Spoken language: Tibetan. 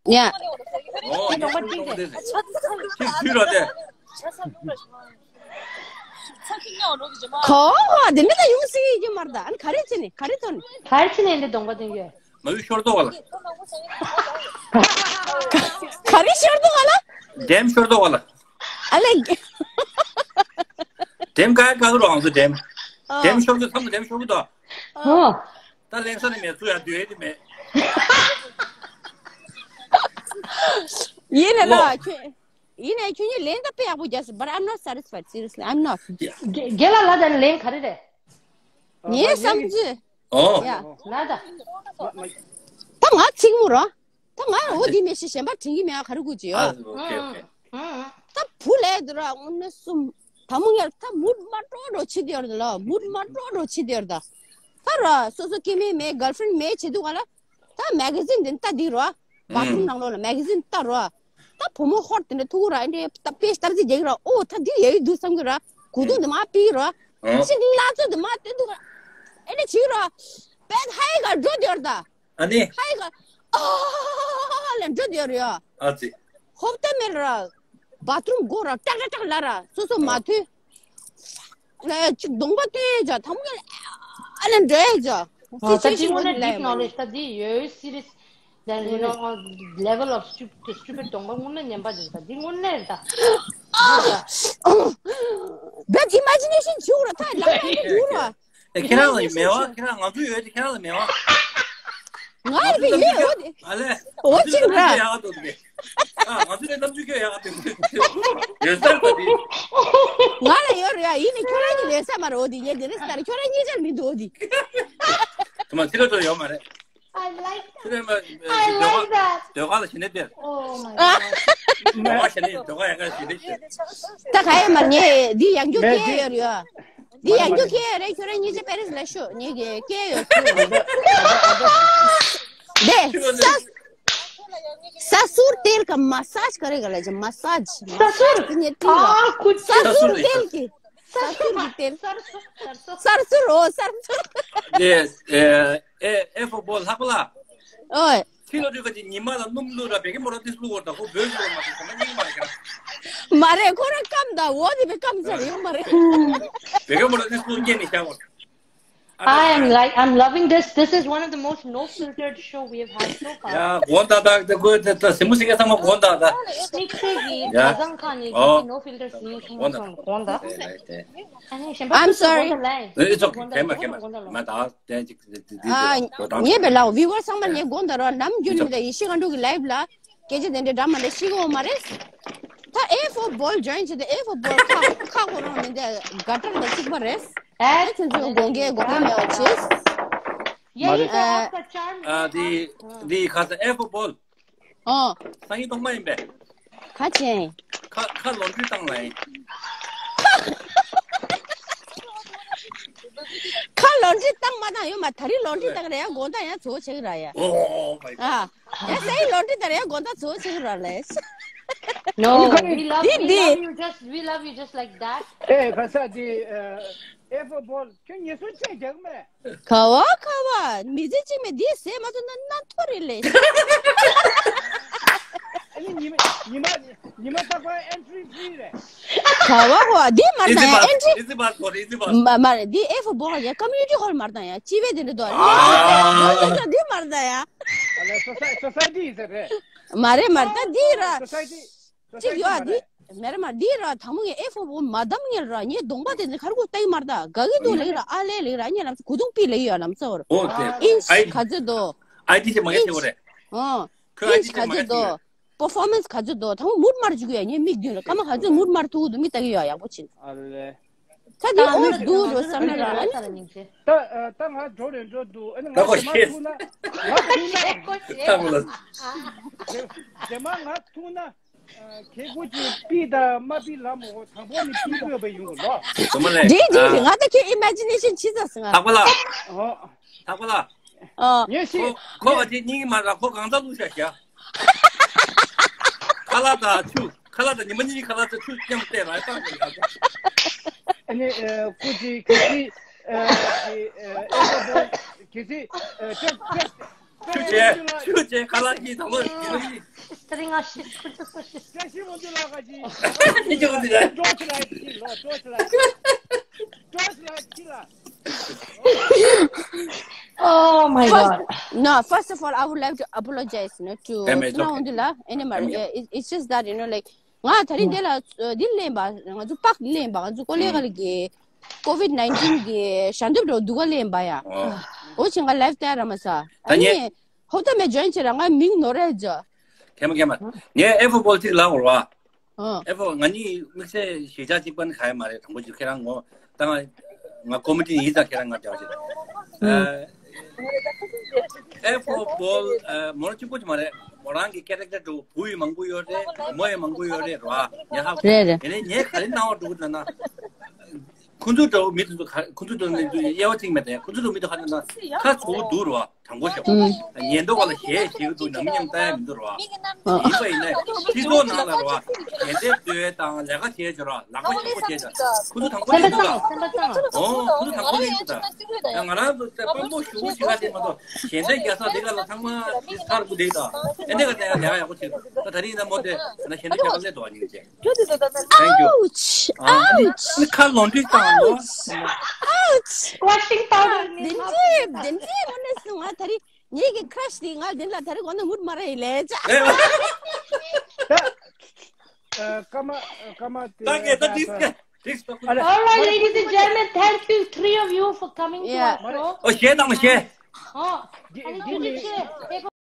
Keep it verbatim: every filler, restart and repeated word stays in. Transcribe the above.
ཡ། ཨོ་ཉི་མ་ཁྱོད་གཏོང་དེ་ཟེར། ཁྱོད་ཁྱོད་ར་དེ། ཁོ་དེ་འདྲ་ད་ཡོང་སྲིད་ཀྱི་མ་རེད་ད། ཨ་ནི་ག་རེ་བྱས་ནས་ག་རེ་ཐོན། ག་རེ་བྱས་ནས་འདི་གདོང་པ་སྟོན་གྱི་ཡོད། མ་ཡུ་ཤོར་དོ་བ་ལ། ག་རེ་ཤོར་དོ་བ་ལ། འགྲེམས་ཤོར་དོ་བ་ལ། ཨ་ལེ། འགྲེམས་ག་ག་རུ་རང་སུ་འགྲེམས། ཨ། འགྲེམས་ཤོར་དུ་ཚམ་དུ་འགྲེམས་ཤོར་གི་དོ། ཨ། ད་ལེན་ས་ནི་མེད་ཚུ་ཡ་དུས་ཨེ་དི་མེད། ཡིན་ནས་ལ་ཁྱོད། ཡིན་ནས་ཁྱོད་ཉིད་ལན་ད་དཔེ་ཡག་པོ་རྒྱག་སྲིད། But I'm not satisfied, seriously, I'm not. རྒན་ལགས་ལ་དང་ལན་ག་རེ་རེད། ངའི་བསམ་ཚུལ། ཨོ། ཡ། ལ་ད། ད་ང་ཚིག་མོ་རོ། ད་ང་འོ་དེ་མེད་ཤི་གཞན་པ་དྲན་གི་མེད་ཨ་ག་རེ་དགོས་ཀྱི་ཡོད། ཨོ་ཁེ་ཨོ་ཁེ། ད་བུ་ལས་དུ་ར་དངོས་གནས་གསུམ། ད་མོ་ངེར་ད་མུད་མ་སྤྲོ་འགྲོ་ཆི་དེ་ཡོད་ལ་མུད་མ་སྤྲོ་འགྲོ་ཆི་དེ་ཡོད་ད། ད་ར་སོ་སོ་སྐྱེ་མེད་མེད་girlfriend་མེད་ཆི་དུ་ག་ལ། ད་མེ་ག་ཟིན་དེ་ལྟ་འདི་རོ། བཱ་ཐི་རུམ་ནང་ལོགས་ལ་མེ་ག་ཟིན་ལྟ་རོ། ད་བུ་མོ་ཧོར་དེ་འདྲ་ཐུག་ར་ཨེ་འདྲ་ད་དཔེ་ལྟར་ཅིག་རྒྱག་ར། ཨོ་ད་འདི་ཡ་ཡི་འདུག་བསམ་གི་ར། གོ་དུང་དེ་མ་ཕིག་ར། ཅིག་སྣ་ཚོགས་དེ་མ་སྟོན་འདུག་ར། ཨེ་འདྲ་བྱེད་ར། བེད་ཧའི་ག་འགྲོ་དེ་ཡོད་ད། ཨ་ནི། ཧའི་ག་ཨ་ལ་འགྲོ་དེ་ཡོད་ར་ཡ། ཨ་ཙི། ཧོབ་ཏེ་མེད་ར། བཱ་ཐི་རུམ་སྒོ་ར་ཀྲག་ཀྲག་ཀྲག་ལ་ར་སོ་སོ་མ་ཐུལ། ལ་ཅིག་གདོང་པ་སྟོན་ཡས་ཅག་ཐམ་ག་ཨ་ལ་འགྲོ་ཡས་ཅག་ཨ་ད་ཅི་ཅི་དངོས་གནས་ལ་deep knowledge་ད་འདི་ཡོད་serious. Then you know, uh, level of stupid, stupid གདོང་པ་དངོས་གནས་ངན་པ་འདི་ད་འདི་དངོས་གནས་རེད་ད། But imagination་བྱུང་ར་ད་ལག་པ་འདི་ཡོད་ར། ཨེ་ཁྱེད་རང་ལ་མེད་བ། ཁྱེད་རང་ང་ཚོ་ཡོད་དེ་ཁྱེད་རང་ལ་མེད་བ། ང་ལ་ཡོད་འོ་དེ། ཨ་ལས། འོ་ཅི་ར། ང་ཚོ་ལ་གནམ་གྲུ་ཡག་ག་འདུག་དེ། ཨ་ང་ཚོ་ལ་གནམ་གྲུ་ཁྱོད་ཡག་ག་འདུག་ཡོད་ས་རེད་ད་དེ། ང་ལ་ཡོད་རེད་ཡ། ཡིན་ནི་ཁྱོད་རང་གི་ལས་ས་མ་རེད་འོ་དེ། ཡེ་དེ་རེད་ས་རེད། ཁྱོད་རང་གཉིས་ཆར་མི་འདུག་འོ་དེ། དུ་མ་ཚིག་ལ་ཏོ་ཡོད་མ་རེད། I like that. ཁྱོད་རང་མ་I like that. ཟློས་གར་ལ་ཞེ་ནས་བལྟས། Oh my god. ཟློས་གར་ཞེ་ནས་ཟློས་གར་ཡག་ག་ཞེ་ནས་བལྟས། ད་ག་ཡེ་མ་ངས་འདི་ཡང་རྒྱུ་སྐད་ཡོད་རེད་ཡ། འདི་ཡང་རྒྱུ་སྐད་ཡོད་རེད། ཁྱོད་རང་གཉིས་ཆ་པེ་རིས་ལ་ཤོག་ངས་ཀྱི་སྐད་ཡོད་ཚུལ། དེ་ས་ས་སུར་ཏེལ་ག་མ་སཱཇ་ག་རེ་ག་ལ་ཅི་མ་སཱཇ། ས་སུར། དེ་ནས་ཏིལ་ཨ་ཁུ་ས་སུར་ཏེལ་གི་ས་སུར་གི་ཏེལ། སར་སུར་སར་སུར་ཨོ་སར་སུར། དེ་ཨེ་ཨེ་ཧྥོ་བོལ་ལྷག་པ་ལ། ཨོ། ཕྱི་ལོ་དུས་ག་ཅིག་ཉི་མ་ལ་སྣུམ་བླུགས་ར་བེ་གེ་མོ་ར་ཏིས་བླུགས་བར་ད་ཁོ་བོད་བླུགས་མ་ཐུབ་ས་ན་སྙིང་མ་རེད་ཀྱང་། མ་རེད་ཁོ་རང་སྐམ་ད་འོ་དེ་བས་སྐམ་ཚར་ཡོད་མ་རེད། བེ་གེ་མོ་ར་ཏིས་བླུགས་སྐྱེ་ནས་བཞག་བར། I am like, I'm loving this. This is one of the most no filtered show we have had so far. ཡ་གོ་ད་ད་ད་གོ་ད་ད་སེམས་མོ་སེ་ག་ཚང་མ་གོ་ད་ད། དམིགས་བསལ་གྱི་ཡ། གྲྭ་ཚང་ཁག་ནས་ཨོ། ཀྱི་no filter ཟིན་ཡོད་ཁྱོད་གོ་ད་ཚང་མ་གོ་ད། ཨ་ནི་གཞན་པ་I'm ཚོ་sorry. གོ་ད་ལ། It's okay. གོ་ད་གོ་ད་གོ་ད་ལ། མ་ད་དེ་ཅིག་དེ་དེ་ཨ་ངས་བེ་ལའོ་viewer་ཚང་མ་ངས་དགོངས་དག་རོགས། ནམ་རྒྱུན་མི་འདྲ་ཡེ་ཤེས་སྒང་དྲུག་གི་live་ལ་སྐད་ཆ་དེ་འདྲའི་འདྲ་མ་འདྲ་ཤེས་གི་ཡོད་མ་རེད། ད་ཨེ་ཧྥོ་བོལ་join་བྱས་ཏེ་ཨེ་ཧྥོ་བོལ་ཁ་ཁ་ཁོ་རང་མི་འདྲ་ག་ཏར་དང་གཅིག་པ་རེད། ཨེ་ཁྱོད་ཚོའི་དགོངས་འགལ་དགོངས་འགལ་མེད་པ་བྱས། Yeah, you can ask the charm. ཨ་དེ་དེ་ཁ་ས་ཨེ་ཧྥོ་བོལ། ཨོ། སང་ཉིན་གཏོང་མ་ཡིན་པས། ཁ་ཆེན། ཁ་ཁ་ལོན་ཌི་བཏང་ལ་ཡིན། ཁ་ལོན་ཌི་བཏང་མ་བཏང་ཡོད་མ། ད་རིང་ལོན་ཌི་བཏང་རེད་ཡ། དགོང་དག་ཡང་ཚོ་ཆེ་གི་ར་ཡ། Oh my god. ཨ། ཡ་སའི་ལོན་ཌི་བཏང་རེད་ཡ། དགོང་དག་ཚོ་ཆེ་གི་ར་ལས། No, we love, we འདི་འདི། Love you just, we love you just like that. ཨེ་ཁ་ས་འདི་ཨེ་ཧྥོ་བོལ་ཁྱོད་ངེད་ཚོ་ཆེ་རྒྱག་མེད། ག་བ་ག་བ། མི་ཚེ་གཅིག་མེད་འདི་ཟས་མ་ཐུབ་ན་སྣ་ཐོ་རེད་ལེ། ཨ་ནི་ཉི་མ་ཉི་མ་ཉི་མ་རྟག་པར་entry free་རེད། ག་བ་ག་བ་འདི་མར་ད་ཡ་entry། Easy pass་གོ་easy pass། མ་མ་རེད་འདི་ཨེ་ཧྥོ་བོལ་ཡ་community hall་མར་ད་ཡ་སྤྱི་བའི་དེ་འདྲ་དོ། ཨ་འདི་མར་ད་ཡ། ཨ་ལ་society is a་རེད། མ་རེད་མ་རེད་ད་འདི་ར། Society། གཅིག་ཡོད་ཨ་འདི། མེ་ར་མ་འདི་ར་ཐ་མོ་ངའི་ཨེ་ཧྥོ་བོལ་མ་བདམས་ངེར་ར་ངའི་གདོང་པ་དེ་ཚོ་ཁར་གུ་ལྟ་གི་མ་རེད་ད། དགའ་གི་འདུག་ལེགས་ར་ཨ་ལེ་ལེགས་ར་ངའི་ལམ་སང་གོ་དུང་པི་ལེགས་ཡོད་ལམ་སང་བར། ཨོ་དེ། ཨིན་ཅི་ག་ཚོད་དོ། ཨའི་ཌི་ཅི་མ་ངེས་ཆེ་བོ་རེད། ཨོ། ཁོས་ཨའི་ཨིན་ཅི་ཅི་ག་མ་ཚོད་ངེས་ཆེ་དོ། བོ་ར་ཕོར་མན་སི་ག་ཚོད་དོ། ཐ་མོ་མུད་མར་འཇུག་ཡ་ངའི་མིག་མདུན་ལ་སྐར་མ་ག་ཚོད་མུད་མར་ཐུག་གི་འདུག་མི་ལྟ་གི་ཡོད་ཡག་པོ་ཕྱིན། ཨ་ལེ། ད་འདི་ཨོ་ར་འདུག་རོ་བསམ་ན་ར་ཨ་ནི། ད་ད་ང་འགྲོ་རེ་འགྲོ་འདུག་ཨ་ནི་ང་ད་གོ་རྗེས་མ་ཤེས། ཐུག་ན་ང་ཐུག་ན་ད་གོ་ལ། རྗེས་མ་ང་ཐུག་ན། ཁྱེད་ཀོ་ཅི་པི་དང་མ་པི་ལ་མོ་དང་པོ་ནི་པི་ཡོད་པ་ཡོང་གི་ལོ། ད་མ་ལས། འདི་འདི་ང་ད་ཁྱེད་imagination་ཆི་ཟ་སི་ང་། ལྷག་པ་ལ། ཨོ། ལྷག་པ་ལ། ཨོ། ངས་ཤི། ཁོ་ཁོ་བ་དེ་གཉིས་མ་ར་ཁོ་གང་ཚ་ལུས་ཤ་ཤ། ཁ་ལག་དང་ཆུ། ཁ་ལག་དང་ཉི་མ་གཉིས་ཁ་ལག་དང་ཆུ་མཉམ་བལྟས་ལ་བཏང་དགོས་ཡ། ཨ་ནི་ཀོ་ཅི་གལ་སྲིད་ཨ་ཨེ་ཧྥོ་བོལ་གལ་སྲིད་ཨ་ཀྲེག་ཀྲེག་ཆུ་ཆེ། ཆུ་ཆེ། ཁ་ལག་གི་དང་པོ་དེ་ལ་ཡིན། དེ་རིང་ང་ཤི་ཁུར་དུ་ཁུར་ཤི། བཀྲ་ཤིས་སྨོན་འདུན་ལགས་ཀྱིས། ཨ་ནི་ཅི་གོ་དེ་རེད། ཊོར་ཆི་ལའིཊ་ཁྱེར་ལོ། ཊོར་ཆི་ལའིཊ། ཊོར་ཆི་ལའིཊ་ཁྱེར་ལ། Oh my God. No, first of all, I would like to apologize, you know, to Damn it, it's okay. It's just that, you know, like, ང་ད་རིང་འདི་ལ་འདི་ལེན་པ། ང་ཚོ་པག་ལེན་པ། ང་ཚོ་ཀོ་ལེ་ག་ལ་གི་ཀོ་ཝིད་ནའིན་ཊིན་གི་ཞལ་འདེབས་འགྲོ་འདུག་ག་ལེན་པ་ཡ། ཨོ། འོ་ཅི་ང་ལའིབ་ལྟ་ར་མ་ས། ཨ་ནི་ཧོབ་ཏ་མེ་ཇོ་ཡིན་བྱེད་ར། ང་མིང་ནོར་རེད་ཇ། ཁེ་མ་ཁེ་མ། ངས་ཨེ་ཕོ་བོལ་ཅིག་ལ་འོར་བ། ཨེ་ཕོ་ང་གཉིས་དམིགས་བསལ་ཞེ་ཆགས་གཅིག་པ་ནི་ག་ཡ་མ་རེད། དང་པོ་ཅིག་ཁྱེད་རང་ངོ་ད་ང་ང་ཀོ་མི་ཊི་ཡིན་ཙང་ཁྱེད་རང་ང་འདྲ་བ་ཞིག་ཨེ་ཕོ་བོལ་མོ་རང་གཅིག་པོ་ཅིག་མ་རེད། མོ་རང་གི་ཀེ་རེག་ཊར་འགྲོ་བུ་ཡི་མང་པོ་ཡོད་རེད། མོ་ཡི་མང་པོ་ཡོད་རེད་རོ། ཉ་ཧ་རེད་རེད། ཡིན་ནའི་ངས་ག་རེ་སྣང་བ་འགྲོ་གི་ན་ན། ཁོང་ཚོ་འདྲ་བོ་མི་དེ་ཚོ་ག་ཁོང་ཚོ་འདྲ་བོ་མི་དེ་ཚོ་དབྱེ་བ་ཕྱེ་གི་མེད་དེ། ཁོང་ཚོ་འདྲ་བོ་མི་དེ་ཁ་ནས་ན་ཁ་ཚ་པོ་འདུག་རོ། དྲང་པོ་བཤད་པ། ཉན་མདོག་ག་ལ་ཞེད་ཞེད་གི་འདུག་ནམ་མཉམ་ལྟ་ཡ་མི་འདུག་རོ། ཡིན་པ་ཡིན་ནའི་སྤྱི་ཚོགས་ནང་ལ་རོ། ཞལ་འདེབས་སྤྲོད་དང་ལས་ཀ་བྱེད་ཆོག་རོ། ལག་པ་ཞིབ་པོ་བྱེད་ཆོག་ཁོང་ཚོ་དྲང་པོ་བཤད་འདུག་ད། ཨོ་ཁོང་ཚོ་དྲང་པོ་བཤད་འདུག་ད། ཡང་ང་རང་ཚོ་དཔང་པོ་ཞུ་བོ་ཞིག་ག་དེ་མ་གཏོགས་ཞལ་འདེབས་རྒྱག་ས་དེ་ག་ལ་ཚང་མ་དེ་ཚར་དགོས་དེ་ད། ཨེ་འདི་ག་དེ་ཡང་ལས་ཀ་ཡག་པོ་བྱེད་འདུག་ད། ད་རིང་ཡིན་ན་མོ་དེ་ན་ཞལ་འདེབས་རྒྱག་ག་སླེབས་འདུག་བ། ཉིན་བྱེད། Thank you. Ouch! ཨ། ཨ་ནི་ཁ་ལོང་ཁྲིད་བཏང་ལོ། Ouch! Ouch! Washing powder ནི་བདེན་ཚིག་བདེན་ཚིག་ངོ་ནས་སུ་ང་ད་རིང་ངེད་ཀྱི་ཁྲ་ཤི་དེ་ང་དེ་ལ་ད་རིང་གོ་ན་ངུར་མ་ར་ཡི་ལས་ཅ། ད་ཨ། ཀ་མ་ཀ་མ་དེ་ད་གེ་ད་ད་ཏིག་ཏིག་ཏིག་ཏོག་ཨ་ལ། All right, ladies and gentlemen, thank you, three of you, for coming to Yeah. our show. ཨོ་ཞེད་དང་ཞེད། Oh, give, give me